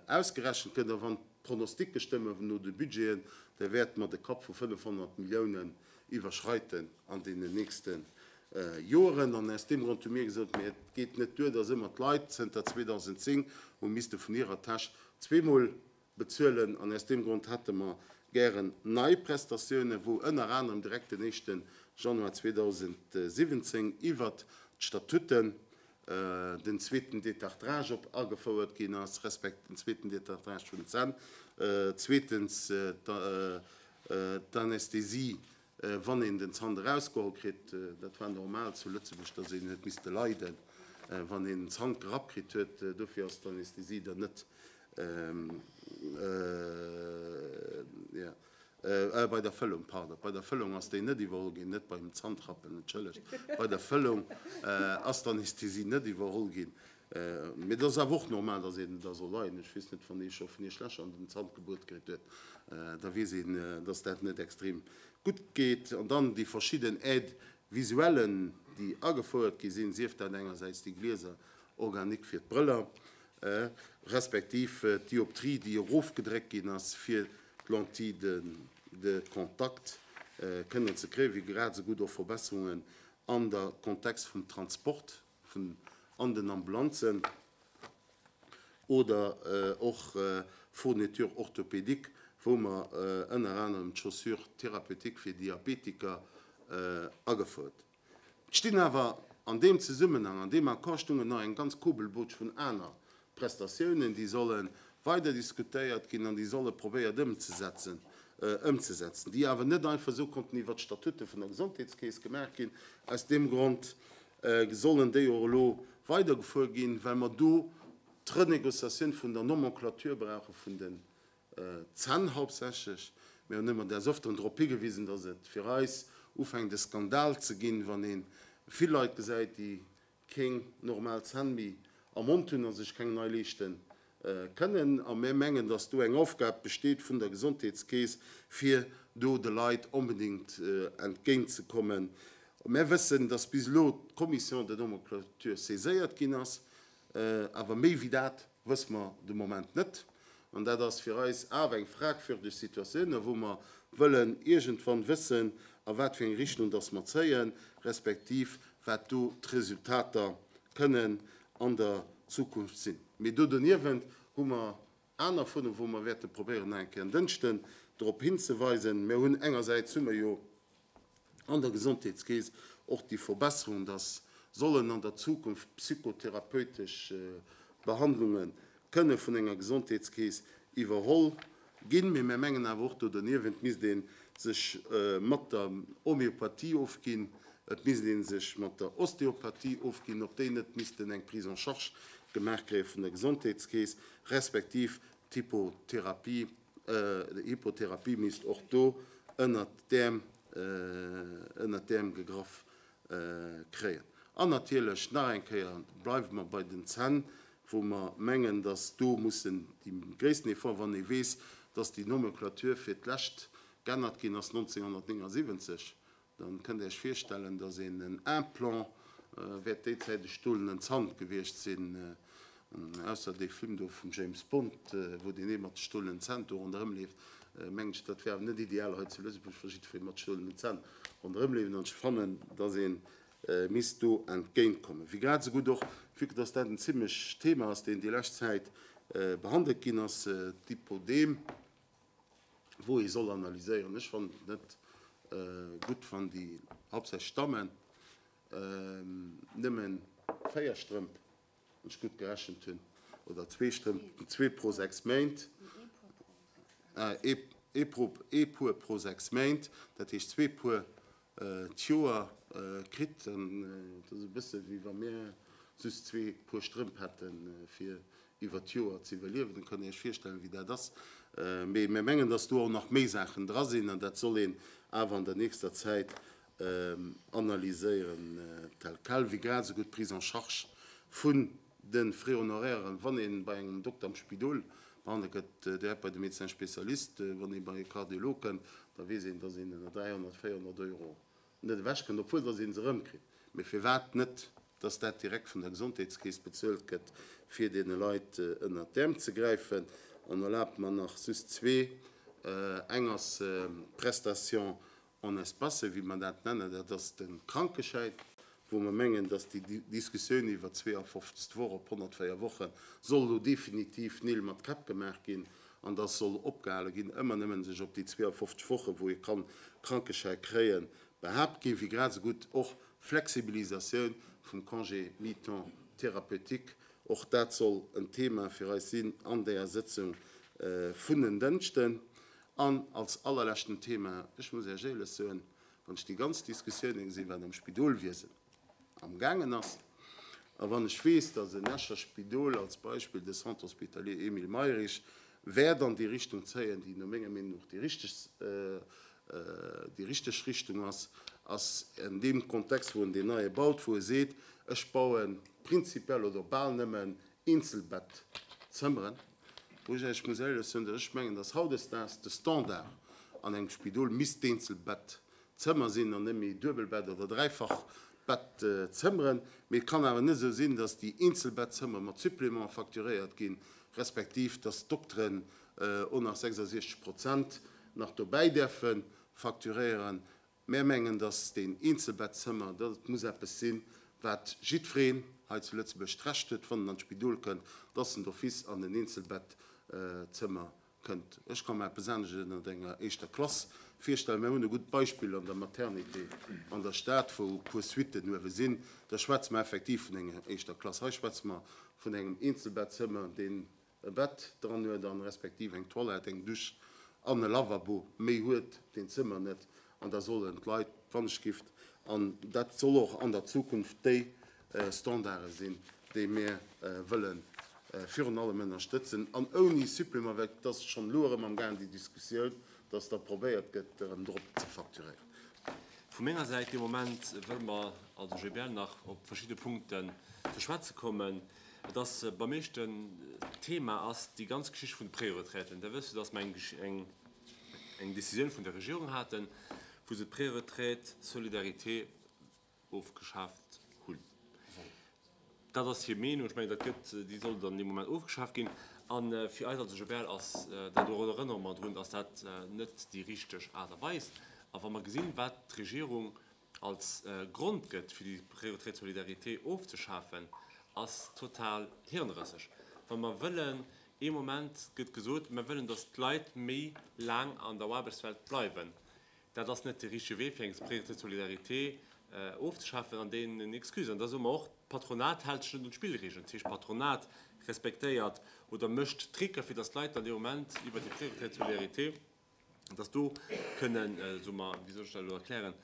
ausgerechent gëtt. A wann d'Pronosticke stëmmen no de Budgeten, da wäerte mer de Kapp vu 500 Milliounen iwwerschreiten an deenen nächste Joeren. An aus deem Grond hu mir gesot, Mee et geet net duer, datt ëmmer d'Leit zënter 2010 hu misste vun hirer Täsch zweemol bezuelen. An aus deem Grond hätte mer gären nei Prestatiounen, wou ënner anerem direkt den éischte Januar 2017 iwwert d'Statuten den zweeten Détartrage op agefouert ginn ass, respekt den zweeten Détartrage vun den Zänn, zweetens d'Anästhesie, wann een den Zant erausgeholl kritt, dat war normal zu Lëtzebuerg, dass een huet misste leiden, wann een den Zant gerappt kritt huet, dofir ass d'Anästhesie dann net, jo. Bei der Fëllung, pardon, bei der Fëllung ass déi net iwwerholl ginn, net beim Zantrappen, entschëllegt, bei der Fëllung ass d'Anästhesie net iwwerholl ginn. Mee et ass awer och normal, datt een da soll leien. Ech weess net, wann ee scho vun Iech Lächer an den Zant gebuert kritt huet, da weess een, datt dat net extrem gutt geet. An dann déi verschidden Aides visuellen, déi agefouert gi sinn, sief dat engersäits déi Glieser organique fir d'Brëller, respektiv d'Dioptrie, déi erofgedréckt ginn ass, fir d'Lentille de contact kënnen ze kréien, wéi grad esou gutt och Verbesserungen an der Kontext vum Transport vun an den Ambulanzen oder och Fourniture orthopédique, wou mer ënner anerem d'Chaussures thérapeutiques fir Diabetiker agefouert. Et stinn awer an deem Zesummenhang, an deem Accord stungen nach eng ganz Kobelbotsch vun aner Prestatiounen, déi solle weider diskutéiert ginn an déi solle probéiert ëmzesetzen, ëmzesetzen, déi awer net einfach esou konnten iwwert d'Statute vun der Gesondheetskeess gemaach ginn. Aus deem Grond sollen déi och elo weidergefuer ginn, well mer do d'Renégociatioun vun der Nomenclature brauche vun den Zänn hauptsächlech. Mir hunn ëmmer des Öfteren drop higewisen, dass et fir eis ufänkt e Skandal ze ginn, wann ee vill Leit gesäit, déi keng normal Zänn méi am Mond hunn a sech keng nei leeschte kënnen. A mir mengen, dass do eng Aufgab besteet vun der Gesondheetskeess, fir do de Leit onbedéngt entgéintzekommen. Mir wëssen, dass bis elo d'Commission de nomenclature saiséiert ginn ass. Awer méi wéi dat wësse mer de Moment net. An dat ass fir eis awer eng fragwürdeg Situatioun, a wou mer wëllen iergendwann wëssen, a wat fir eng Richtung dass mer zéien, respektiv wat do d'Resultater kënnen an der Zukunft sinn. Mee do doniewent hu mer aner Froen, wou mer wäerte probéieren nach eng Kéier en Dënschden drop hinzeweisen. Mir hunn engersäits hu mer jo an der Gesondheetskeess och déi Verbesserung, dass sollen an der Zukunft psychotherapeutesch Behandlunge kënne vun enger Gesondheetskeess iwwerholl ginn. Mee mir mengen awer och, do doniewent misst ee sech mat der Homeopathie ofginn, et misst ee sech mat der Osteopathie ofginn, ob déi net missten eng Prise en charge gemaach kréie vun der Gesondheetskeess, respektiv d'Hypotherapie. Hypotherapie misst och do ënnert d'Äerm, ënnert d'Äerm gegraff kréien. An natierlech nach eng Kéier bleiwe mer bei den Zänn, wou mer mengen, dass do mussen déi gréissten Efforten, wann ee weess, dass déi Nomenclature fir d'lescht geännert ginn ass 1979, Dann kënnt Dir Iech virstellen, dass een en Implant wäert déi Zäit e stolenen Zant gewiescht sinn, ausser dee Film do vum James Bond, wou deen ee mat de stolenen Zänn do ronderëm leeft, mengen ech, dat wär awer net ideal hei zu Lëtzebuerg, wa jiddweree mat stolenen Zänn ronderëm leeft. An ech fannen, dass ee misst do entgéint kommen. Wéi grad esou gutt och, vue que dass dat en zimlech Thema ass, deen déi lescht Zäit behandelt ginn ass, d'Hypodem. wou ee soll analyséieren. Ech fannen et net gutt, wann déi, hauptsächlech d'Dammen, nëmme 4 Strëmp, wann ech gutt gerechent hunn, oder zwee Strëmp, zwee pro 6 Méint, ee Puer pro 6 Méint, dat heescht zwee Puer d'Joer kritt. An et ass e bësse wéi wa mir just zwee Puer Strëmp hätte fir iwwert d'Joer ze iwwerliewen. Da kënnt Dir Iech virstellen, wéi dat ass. Mee mir mengen, datt do och nach méi Saachen dra sinn an dat soll een awer an der nächster Zäit analyséieren tel quel, wéi grad esou gutt d'Prise en charge vun De Frais honorairen, wann ee bei engem Dokter am Spidol behandelt gëtt, direkt bei de Médecin spécialiste, wann ee bei e Kardiolog kënnt, da weess een, dass een ënner 300, 400 Euro net ewechkënnt, obwuel dass ee se erëmkritt. Mee firwat net? dass dat direkt vun der Gesondheetskeess bezuelt gëtt, fir deene Leit ënnert d'Äerm ze gräifen. An erlaabt mer nach just zwee. Eng ass d'Prestation en espace, wéi mer dat nennen, dat ass de Krankeschäin, wou mer mengen, dass déi Diskussioun iwwer 52. Woch op 104 Woche soll elo definitiv Neel mat Käpp gemaach ginn an dass soll opgehale ginn, ëmmer nëmmen sech op déi 52 Woche, wou ee kann Krankeschäi kréien, behaapt ginn, wéi grad esou gutt och Flexibilisatioun vum Congé mi-temps thérapeutique. Och dat soll en Thema fir eis sinn an deeër Sëtzung vun en Dënschden. An als allerleschten Thema, ech muss Iech éierlech soen, wann ech déi ganz Diskussiounen gesinn, wat am Spidolwiesen amgaangen ass, a wann ech weess, dass en Escher Spidol als Beispill, de Centre hospitalier Emile Mayrisch, wäert an déi Richtung zéien, déi no menger Meenung och déi richteg, déi richteg Richtung ass, ass an deem Kontext, wou en deen neie baut, wou e seet, ech baue prinzipiell oder bal nëmmen Eenzelbettzëmmeren, wou ech Iech muss éierlech soen, dass ech mengen, dass hautdesdaags de Standard an engem Spidol misst d'Eenzelbettzëmmer sinn an net méi Duebelbett oder Dräifachbettzëmmeren. Mee et kann awer net esou sinn, dass déi Eenzelbettzëmmer mat Supplément facturéiert ginn, respektiv dass d'Dokteren och nach 66 Prozent nach dobäi däerfe facturéieren. Mär mengen, dass deen Eenzelbettzëmmer, dat muss eppes sinn, wat jiddwereen hei zu Lëtzebuerg d'Recht huet, wann en an d'Spidol kënnt, dass en d'office an en Eenzelbettzëmmer kënnt. Ech ka mer eppes anescht ënnert enger éischter Klass virstellen. Mär hunn e gutt Beispill an der Maternité an der Stad, wou e puer Suitten uewe sinn. Da schwätze mer effektiv vun enger éischter Klass. Hei schwätze mer vun engem Eenzelbettzëmmer, deen e Bett dran huet an respektiv eng Toilette, eng Dusch an e Lavabo. Méi huet deen Zëmmer net. An da sollen d'Leit, wann ech gift, an dat soll och an der Zukunft déi Standarde sinn, déi mir wëlle virun allem ënnerstëtzen, an ouni Supplément, well et ass schonn elo erëm am gaang déi Diskussioun, dass da probéiert gëtt erëm drop ze facturéieren. Vu menger Säit, dee Moment wëlle mer als OGBL nach op verschidde Punkten ze schwätze kommen. Et ass beim éischten Thema ass déi ganz Geschicht vun de Préretraiten. Der wësst jo, dass mer eng eng Décisioun vun der Regierung haten, wou se d'Préretraite solidarité ofgeschaaft hunn. Dat ass hir Meenung. Ech mengen, dat gëtt, déi soll dann dee Moment ofgeschaaft ginn. A fir eis als OGBL ass dat, do erënnere mer drun, ass dat net déi richteg Aart a Weis. A wa mer gesinn, wat d'Regierung als Grond gëtt, fir déi Préretraite solidarité ofzeschafen, ass total hirnrësseg. Wa mer wëllen, ee Moment gëtt gesot, mer wëllen, datt d'Leit méi laang an der Aarbechtswelt bleiwen. Dat ass net de richtege Wee, fir eng Préretraite solidarité ofzeschafen an deenen Excusen. An da soe mer och, d'Patronat hält sech net un d'Spillregeln. Dat heescht, d'Patronat respektéiert oder mécht Tricker, fir datt d'Leit dann dee Moment iwwert déi Préretraite solidarité, dass do kënnen, soe mer, wéi soll ech dat elo erklären,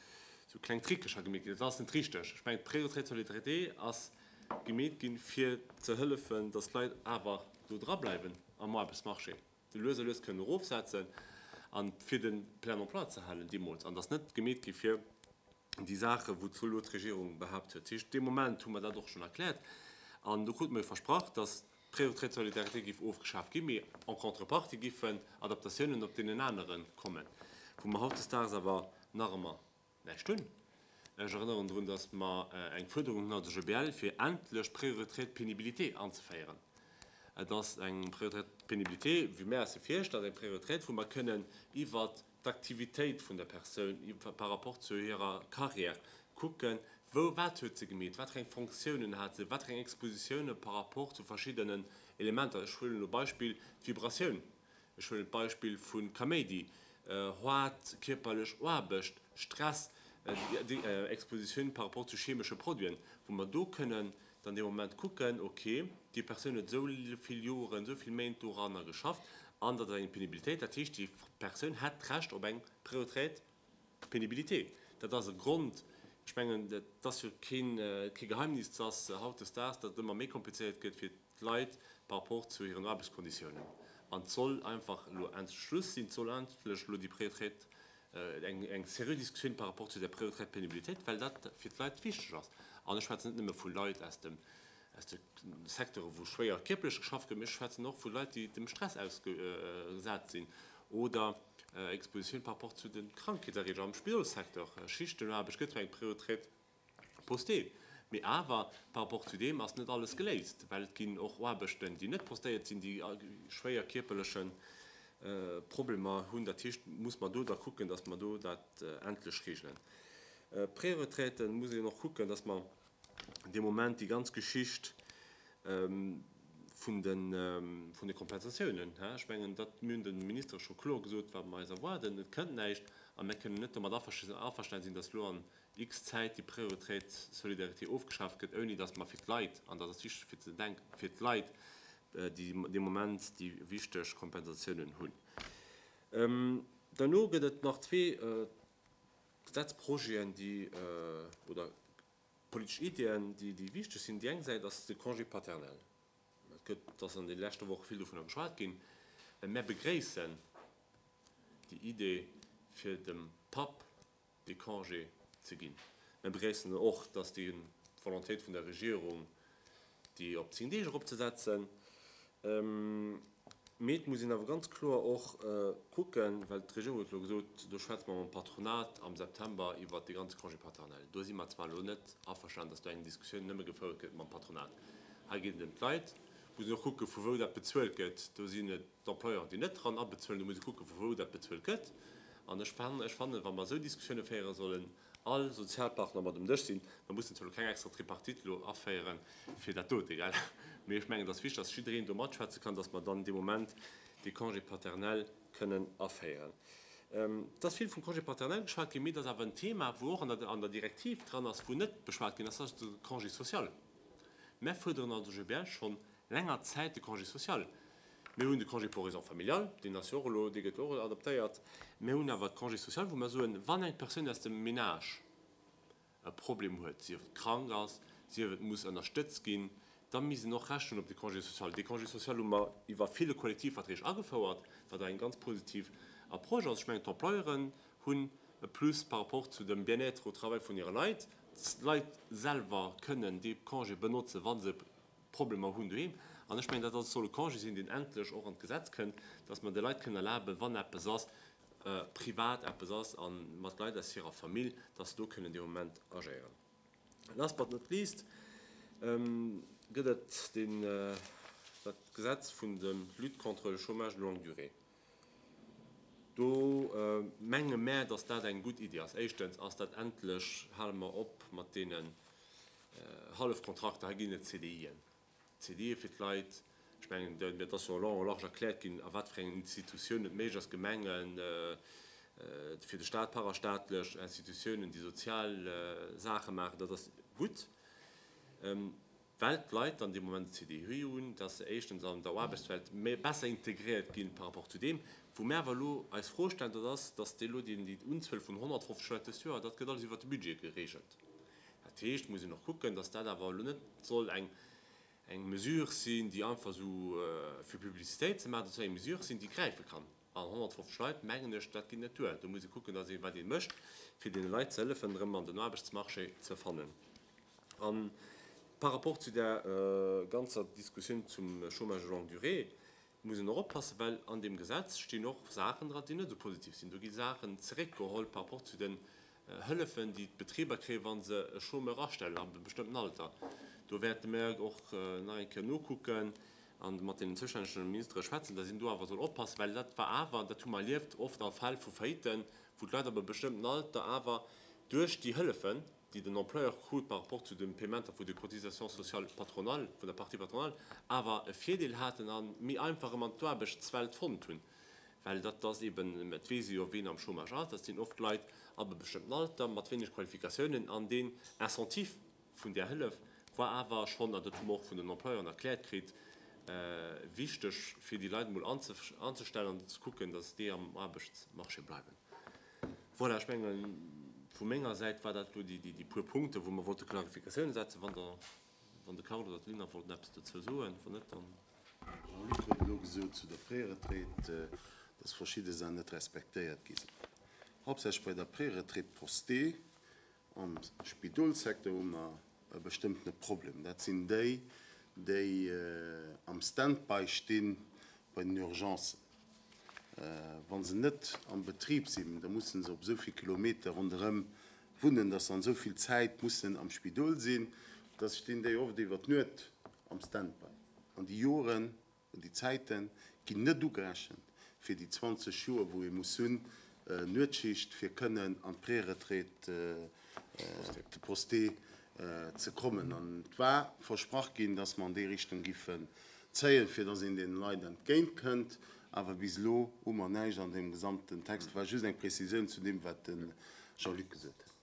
esou kleng Trickecher gemeet ginn. Dat ass net richteg. Ech mengen, d'Préretraite solidarité ass gemeet ginn, fir ze hëllefen, dass d'Leit awer do drableiwen am Aarbechtsmarché, se lues a lues kënnen erofsetzen a fir de Plein emploi ze halen deemools. An et ass net gemeet gi fir déi Saachen, wou elo d'Regierung behaapt huet. Dat heescht, dee Moment hu mer dat och schonn erkläert an do krute mer jo versprach, dass d'Préretraite solidarité géif ofgeschaaft ginn, mee en contrepartie giffen Adaptatiounen op deenen anere kommen, wou mer hautdesdaags awer nach ëmmer näischt hunn. Ech erënneren drun, dass mer eng Fuerderung hunn als OGBL, fir endlech d'Préretraite pénibilité anzeféieren. Et ass eng Préretraite pénibilité, wéi mär eis se virstellen, eng Préretraite, wou mer kënnen iwwert d'Aktivitéit vun der Persoun par rapport zu hirer Carrière kucken, wou, wat huet se gemeet, wat fir eng Fonctiounen hat se, wat fir eng Expositioune par rapport zu verschiddenen Elementer. Ech huelen elo Beispill d'Vibratioun, ech huelen d'Beispill vu Kaméidi, haart kierperlech Aarbecht, Stress, déi Expositioun par rapport zu chemesche Produiten, wou mer do kënnen dann dee Moment kucken, ok, déi Persoun huet esou vill Joren, esou vill Méint doranner geschafft an dat ass eng Pénibilitéit, dat heescht, déi Persoun hätt d'Recht op eng Préretraite pénibilité. Dat ass e Grond, ech mengen, et ass jo keen, kee Geheimnis, dass hautdesdaags dat ëmmer méi komplizéiert gëtt fir d'Leit par rapport zu hiren Aarbechtskonditiounen. An et soll einfach elo endlech Schluss sinn, et soll endlech elo déi Préretraite eng sérieux Diskussioun par rapport zu der Préretraite pénibilité, well dat fir d'Leit wichteg ass. An ech schwätzen net nëmme vu Leit aus dem, aus de Secteuren, wou schwéier kierperlech geschafft gëtt, mee ech schwätzen och vu Leit, déi dem Stress ausgesat sinn oder Expositioun par rapport zu de Krankheetserreeger am Spidolssecteur. Schichtenaarbecht gëtt zwar eng Préretraite postée. Mee awer, par rapport zu deem ass net alles geléist, well et ginn och Aarbechten, déi net postéiert sinn, déi schwéier kierperleche Problemer hunn. Dat heescht, muss mer do da kucken, dass mer do dat endlech regelen. D'Préretraite muss een och kucken, dass mer dee Moment déi ganz Geschicht vun de Kompensatiounen, ech mengen, dat, mir hunn de Ministere scho kloer gesot, wat mer eis erwaarden, et kënnt näischt a mir kënnen net domat averstanen sinn, dass elo an x Zäit déi Préretraite solidarité ofgeschaaft gëtt, ouni dass mer fir d'Leit, an dat ass wichteg fir ze denken, fir d'Leit déi dee Moment déi wichteg Kompensatiounen hunn. Duerno gëtt et nach zwee Gesetzprojeten, déi, oder politesch Ideeën, déi wichteg sinn. Déi eng Säit ass de Congé paternel. Et gëtt, et ass an de leschte Woche vill dovunner geschwat ginn. Mär begréissen déi Idee, fir dem Papp dee Congé ze ginn. Mär begréissen och, dass déi Volontéit vun der Regierung, déi op 10 Deeg eropzesetzen. Mee et muss een awer ganz kloer och kucken, well d'Regierung huet elo gesot, do schwätze mer mam Patronat am September iwwert dee ganze Congé paternel. Do si mer zwar elo net averstanen, dass do eng Diskussioun nëmme gefouert gëtt mam Patronat. Hei geet et ëm d'Leit. Et muss een och kucken, vu wou dat bezuelt gëtt. Do sinn et d'Employeuren, déi net dran abezuelen. Do muss ee kucken, vu wou dat bezuelt gëtt. An ech fannen, wa mer esou Diskussioune féieren, sollen all Sozialpartner mat um Dësch sinn. Mer mussen zwar elo keng extra Tripartite elo aféiere fir dat dote, gell, mee ech mengen, et ass wichteg, dass jiddereen do matschwätze kann, dass mer dann dee Moment dee Congé paternel kënnen aféieren. Et ass vill vum Congé paternel geschwat ginn, mee et ass awer en Thema, wou och an der Direktiv dran ass, wou net beschwat ginn ass, dat ass de Congé social. Mer fuerderen als OGBL schonn länger Zäit de Congé social. Mir hunn de Congé pour raisons familiales, deen ass jo och elo, dee gëtt jo och adaptéiert. Mir hunn awer de Congé social, wou mer soen, wann eng Persoun aus dem Ménage e Problem huet, sief et krank ass, sief et muss ënnerstëtzt ginn, da misst en och Recht hunn op de Congé social. Dee Congé social hu mer iwwer ville Kollektivverträg agefouert, wat eng ganz positiv Approche ass. Ech mengen, d'Employeuren hunn e Plus par rapport zu dem Bien-être au travail vun hire Leit. D'Leit selwer kënnen dee Congé benotzen, wa se Problemer hunn doheem. An ech mengen, dat ass, soll e Congé sinn, deen endlech och an d'Gesetz kënnt, dass mer de Leit kënnen erlaben, wann eppes ass, privat eppes ass a mat Leit aus hirer Famill, dass se do kënnen dee Moment agéieren. Last but not least gëtt et deen, dat Gesetz vun dem Lutte contre le chômage de longue durée. Do menge mär, dass dat eng gutt Iddi ass. Éischtens ass dat endlech, hale mer op mat deenen Hallefkontrakter, hei ginn et CDIen, CDIe fir d'Leit. Ech mengen, dat ass jo long en large erkläert ginn, a wat fir engen Institutiounen et méiglech ass, Gemengen, fir de Stat, parastaatlech Institutiounen, déi sozial Saache maachen. Dat ass gutt, well d'Leit dann dee Moment e CDI hunn, dass se éischtens an der Aarbechtswelt méi besser integréiert ginn par rapport zu deem. Wou mir awer elo eis Fro stellen, dat ass, dass déi elo déi Unzuel vun 150 Leit dëst Joer, dat gëtt alles iwwert de Budget geregelt. Dat heescht, et muss een och kucken, dass dat awer elo net soll eng eng Mesure sinn, déi einfach esou fir Publicitéit ze maachen, dat soll eng Mesure sinn, déi gräife kann. An 150 Leit, mengen ech, dat geet net duer. Do muss ee kucken, dass ee wat ee mécht, fir deene Leit ze hëllefen, erëm an den Aarbechtsmarché ze fannen. A par rapport zu där ganzer Diskussioun zum Chômage de longue durée muss een och oppassen, well an deem Gesetz stinn och Saachen dran, déi net esou positiv sinn. Do gi Saachen zeréckgeholl par rapport zu den Hëllefen, déi d'Betriber kréien, wa se e Chômeur astellen ab e bestëmmten Alter. Do wäerte mer och nach eng Kéier nokucken a mat deenen zoustännege Ministere schwätzen, dass een do awer soll oppassen, well dat war awer, dat hu mer erlieft, oft a Fäll vu Faillitten, wou d'Leit ab e bestëmmten Alter awer duerch déi Hëllefen, déi den Employeur krut par rapport zu de Paiementer vu de Cotisations sociales patronales, vun der Partie patronale, awer e Virdeel haten a méi einfach erëm an d'Aarbechtswelt fonnt hunn. Well dat ass eben, et weess ee jo, wien am Chômage ass, dat sinn oft Leit ab e bestëmmten Alter mat wéineg Qualifikatiounen an deen Incentif vun där Hëllef war awer schonn, an dat hu mer och vun den Employeuren erkläert kritt, wichteg, fir déi Leit emol anzestellen an ze kucken, datt déi am Aarbechtsmarché bleiwen. Voilà, ech mengen, vu menger Säit war dat elo déi puer Punkten, wou mer wollte Clarificatiounen setzen. Wann der, wann de Carlo oder d'Lina wollten eppes dozou soen, wann net, dann. Jean-Luc huet elo gesot zu der Préretraite, dass verschidde Saachen net respektéiert gi sinn. Hauptsächlech bei der Préretraite postée am Spidolssecteur hu mer e bestëmmtene Problem. Dat sinn déi, déi am Stand-by sti bei den Urgencen. Wa se net am Betrib sinn, da musse se op esou vill Kilometer ronderëm wunnen, dass se an esou vill Zäit mussen am Spidol sinn. Da stinn déi oft iwwer d'Nuet am Standby. An déi Joren an déi Zäite ginn net ugerechent fir déi 20 Joer, wou ee muss hunn Nuetschicht, fir kënnen an d'Preretraite de poster ze kommen. An et war versprach ginn, dass mer an déi Richtung giffen zéien, fir dass een deene Leit entgéint kënnt. Awer bis elo hu mer näischt an deem gesamten Text. Et war just eng Prezisioun zu deem, wat de Jean-Luc gesot huet.